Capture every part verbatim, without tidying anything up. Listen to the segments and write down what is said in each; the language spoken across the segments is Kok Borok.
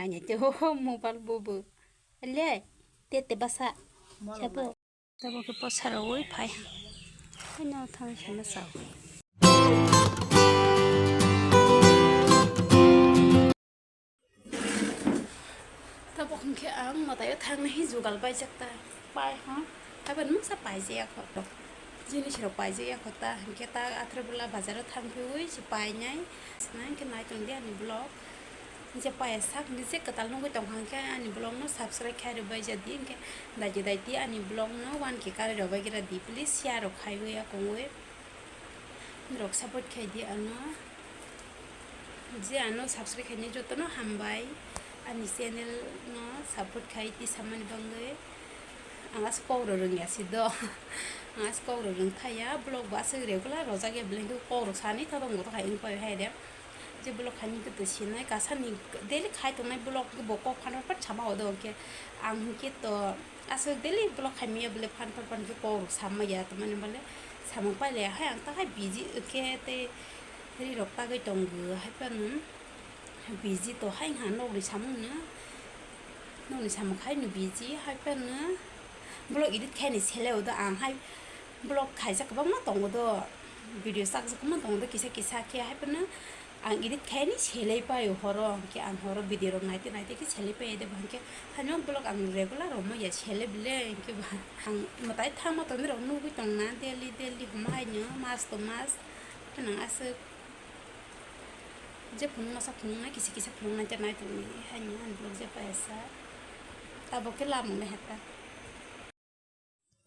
Nete ho ho mobile bobo. Le, tete basa. Sabo. Sabo ke posa rogwi phai. Haino thang sana sao. Tabuk hwnkhe ang mwtaio thangna hi jugal paijak ta. Pai ha. Haban mungsa paijak ya kho. Jinis rok paijak ya kho ta. Hwnkhe ta athar bwla bazaro thangphiwi se painai. Sina hwnkhe nai tongdi ani vlog. Je paya sak ni je kwtal nugwi tongkha hwnkhe ani vlog no subscribe khai rwbai jadi hwnkhe daiti daiti ani vlog no one K kari rwbai gira di please share rok khaiwi ya kongwi. Norok support khai di ano. Je ano subscribe khainai jotono hambai. Ani channel no support khai twi samani bagwi. Ang aswk kok rw rwngya si do. Ang aswk kok rw rwngthaya, vlog bo aswk regular rwjakya belai khe kok rw sani ta tongbo hai wngpai hai de. Je vlog khaini twi sinai kasani daily khai tongnai vlog bo kok phan phan sama odo hwnkhe ang hwnkhe to. Aswk daily vlog khaimaya bole phan phan phan khe kok rok samaya, tamani bole samung pailaya hai ang ta hai busy khe tei ri rok tagwi tongo hai phano busy to hai wngkha nokni samung no, nokni samung khai no busy hai phano vlog edit khai ni sele odo ang hai vlog khaijak kwbangma tongo do, video chakjak kwbangma tongo do kisa kisa khe hai phano. Ang edit khaini selai paio horo, hwnkhe ang horo video rok naite naite khe selai paide, hwnkhe haino vlog ang regular rwmaya selai bile, hwnkhe ba ang mwtai thangma tongni rok nugwi tongna daily daily hwma haino mas to mas, phano aswk je phunuk masa phunuknai kisa kisa phunuknai te nai tongni haino ang vlog je paisa tabuk khe lamung le heta.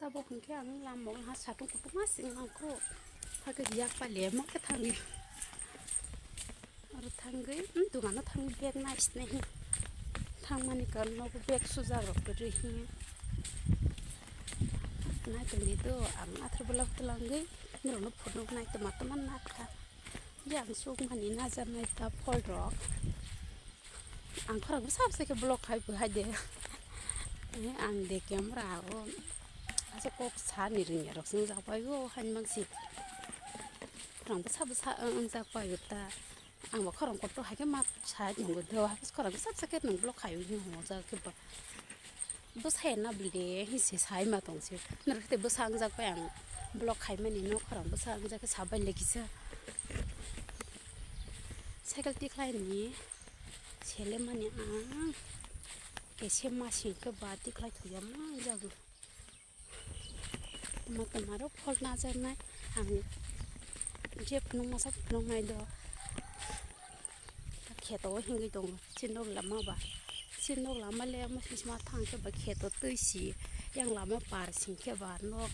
Tabuk hwnkhe ang lamao ha satung kutung ma sing mangkho. Hakhe yak pai lema khe thangwi. Aro thangwi, hmm, dogano thangwi bag nai sinai hi. Thangmani karon nogo bag sujak rok kwrwi hi. Nai tongdi do, ang athar bwlak twlangwi norokno phunuk nai tongma tongma nakha. Yang sukmani najaknai ta phol rok. Ang khorang bwsa bwsa khe vlog khai bo hai de. Eh, ang de camera o asa kok sani rwngya rok swngjak bai o hai mang si. Khorang bwsa bwsa wngjak bai o ta. Ang bo khorang kotor hai khe ma sai nungo do. Khorang bwsa bwsa khe nwng vlog khai o hinwi hwnjak khe ba. Bwsaya na bile hinse sai ma tong se. Nang khe bwsa wngjak bai ang vlog khaimani no khorang bwsa wngjak khe sabai le kisa. Cycle tikhlai ni sele mani ang kese ma sing khe ba tikhlai thuya ma wngjak. Tama tama rok phol najaknai ang je phunuk masa phunuk nai do. Kheto o hingwi tongo, chini nok lama ba, chini nok lama le omo sima thang khe ba kheto twi si, yang lama par sing khe ba nok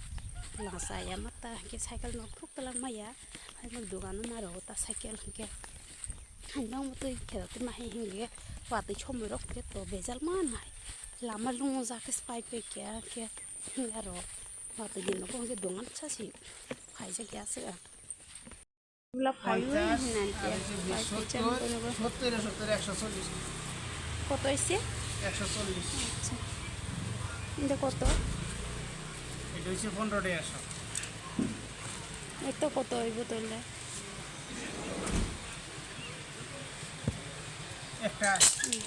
lasa ya ma ta hwnkhe cycle nok thuk twlang maya, hai nok dogano ma rw ta cycle hwnkhe, hai nok twi kheto twi ma hai hwnkhe watwi somoi rok khe to bejal ma nai, lama lung jak khe pai pai khe hwnkhe aro watwi ni nogo hwnkhe dogan sa si phaijak ya se. Gula phaio. Phanchas, hinani tiya. Ar hwnkhe bish, sottor, sottor, ekso chollish. Koto oise? Ekso chollish. Acha. Inde koto? Eta oise pondro de ekso. Eta koto oibo tole? Ekta. Hmm.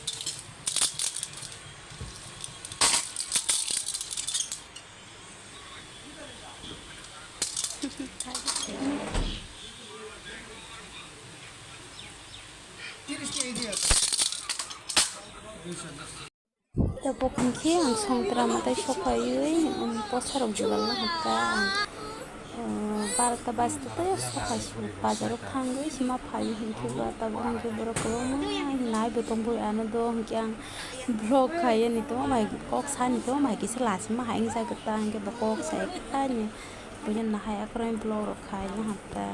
Tabuk hwnkhe ang songtra mwtai sophaiwi, um, posa rok jugal na hapkha ang, um, barota baista tei sophai bazaro thangwi sima phaiwi hwnkhe ba tabuk hwnkhe borok kwbangma naibo tongwi ano do hwnkhe ang. Vlog khaiyani tongma bai kok sani tongma bai kisa lachima hai wngsa kwta hwnkhe bo kok sai kwtani buino nahai akwrwng vlog rok khai wngkha ta.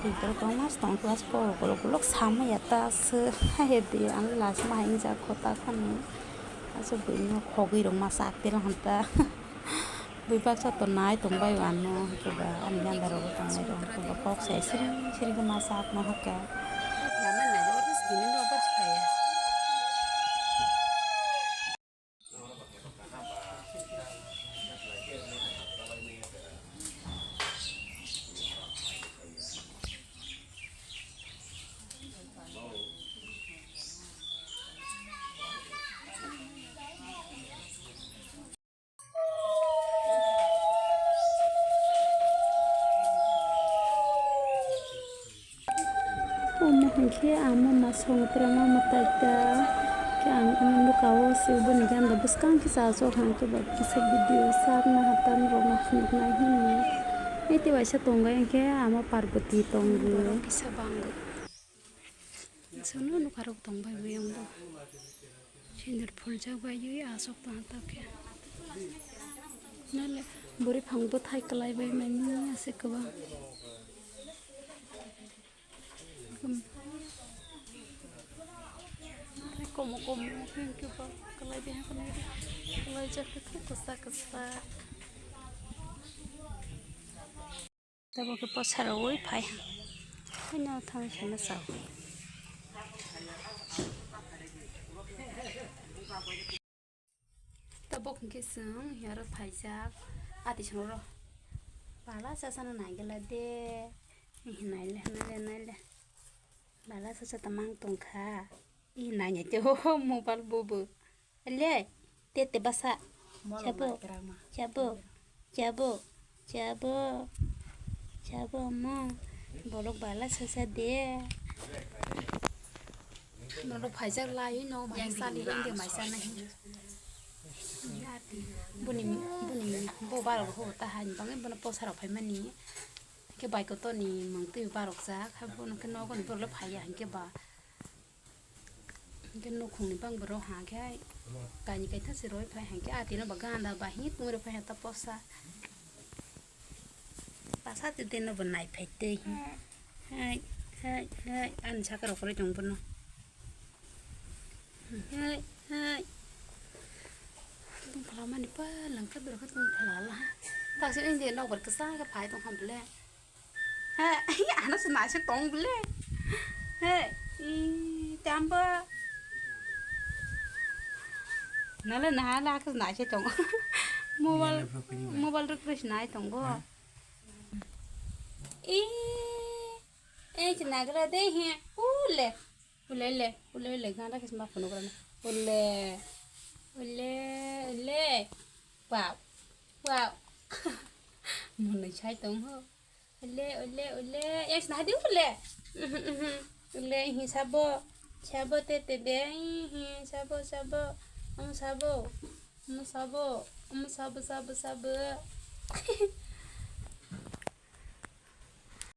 Tei borok kwbangma se tong class four rok ukuluk ukuluk samaya ta aswk hai di ang lachima hai wngsa kho ta khani aswk buino khogwi rok masa aktel wngkha ta. Bui baksa tongnai tongbai o ano, hwnkhe ba ani ganda rogo tongnai rok, hwnkhe ba kok sai siring siring khe ma sak ma hakhe. Hwnkhe amo nasong tere ma mwtai ta. Khe ang amo nuka o se boni ganda bwskang khe chajak hwnkhe ba kisa video sakna hatan rokno phunuknai hwnwi. Ete waisa tongo hwnkhe amo Parvati tongo. Borok kisa bango. Chwngno nukarok tongbai buyang bo. Sindur phuljak bai ui aswk tong tong khe. Nale bwrwi phang bwthai kwlai bai mani aswk kwbang. Komo komo hwnkhe ba kwlai bai kwlai bai kwlaijak khe kwsa kwsa. Tabuk khe posa rwui phai. Haino thang sana sao. Tabuk hwnkhe chwng hiyaro phaijak. Ati songro. Pala sasano naigwla de. Naile, naile, naile. Pala sasa tamang tongkha. I nainai te ho mobile bobo. Le, tete basa. Chabo, chabo, chabo, chabo, chabo mo. Borok bala sasa de. Borok phaijak lai no, mai sali inde mai sana hin. Buni, buni bo barok ho ta han bangai bono posa rok phaimani. Ke bai kotor ni mangtwi barok jak, ha bono ke nogo ni borok le phaiya hinkhe ba. Hwnkhe nukhungni bang borok hwnkhe kainwi kaitha se roi phai hwnkhe atino ba ganda ba hi tongwi rok phai ta posa. Pasa twi twi no bo nai phai twi. Hai, hai, hai, ani saka rok kwrwi tong bono. Hai, hai. Tong phala mani pa langkha dura kha tong phala la. Taksi inde nok bar kwsa khe phai tong ham le. He, ano se naisik tong bole. He, i, tambo. Nale nahala khe naisik tong. Mobile, mobile rok se nai tongo. I, e, se nagra de he. Ule, ule, ule, ule, ule, ganda khe ma phunuk rana. Ule, ule, ule. Wow, wow. Mwnwi sai tong ho. Ule, ule, ule. Yang sina hadi ule. Mhm, mhm. Ule, hi sabo. Sabo te te de. Hi, sabo, sabo. Ang sabo. Ang sabo. Ang sabo, sabo, sabo.